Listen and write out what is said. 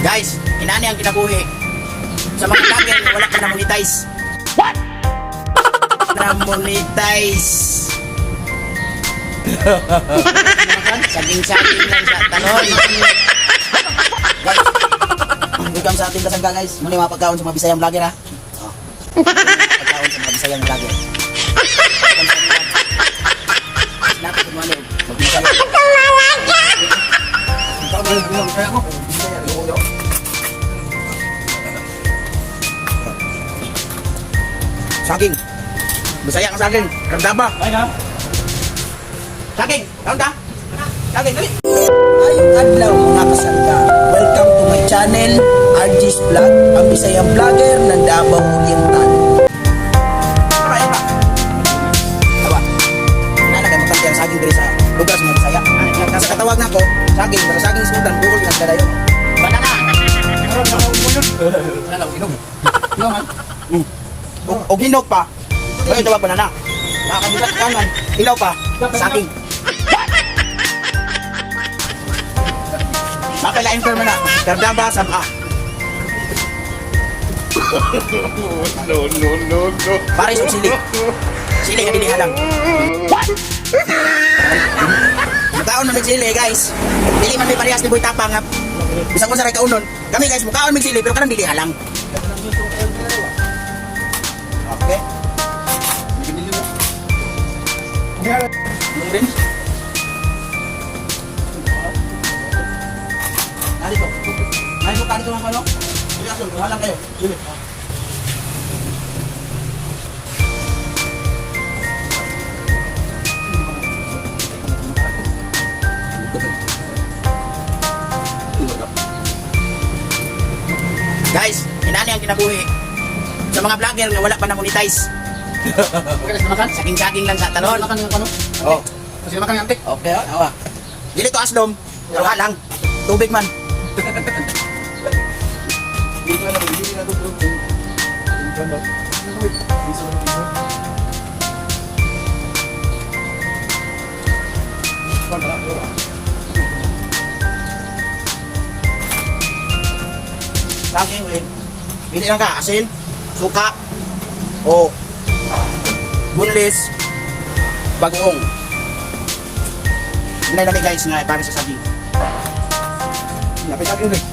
Guys, inani ang kinabuhi. Sa mga vlogger na wala pa na monetize. What? Na monetize. Saging-saging lang sa talon. Guys, welcome sa ating kasangga, guys. Muna yung mga pagkaon sa mga Bisayang vlogger, ha. Oh. Pagkaon sa mga Bisayang vlogger. Welcome sa ating vlog. Sinabi ko mga magbisaya. Saging. Bisaya ang saging. Kardaba. Ay na. Saging. Kaon ka? Saging, dali. Ayong adlaw, mga kasangga. Welcome to my channel, RG's Vlog, ang Bisayang vlogger ng Davao Oriental. Tara, ayun pa. Tawa. Nana kay mutang ang saging diri sa lugar sa mga Bisaya. Sa katawag nako, saging, basta saging sultan, bukol ginagdala yun. Banana. Banana, inom. Inom, ha? Og hinog pa. Ay, tawag banana. Nakakabulat kanan. Ilaw pa. Saging. Makailain term na. Kardaba, sama. No, no, no, no. Pares og sili. Sili nga dili halang. What? Mukaon man mig sili, guys. Dili man may parehas ni Boy Tapang nga. Bisan ko sa ray kaunon. Kami, guys, mukaon mig sili pero kanang dili halang. Okay. Nung rin? Narito. Narito ka dito ng ano? Sige, Asun, halang kayo. Sige. Guys, inani ang kinabuhi. Sa mga vlogger nga wala pa na monetize. Saging-saging lang sa talon. Makan yung ano? Oh. Kasi makan yung antik. Okay, oh, awa. Dili to aslom, pero halang. Tubig man. Saging rin. Pili lang ka, asin, suka, o bunlis, bagoong. Hindi na guys nga para sa saging. Lapit natin rin.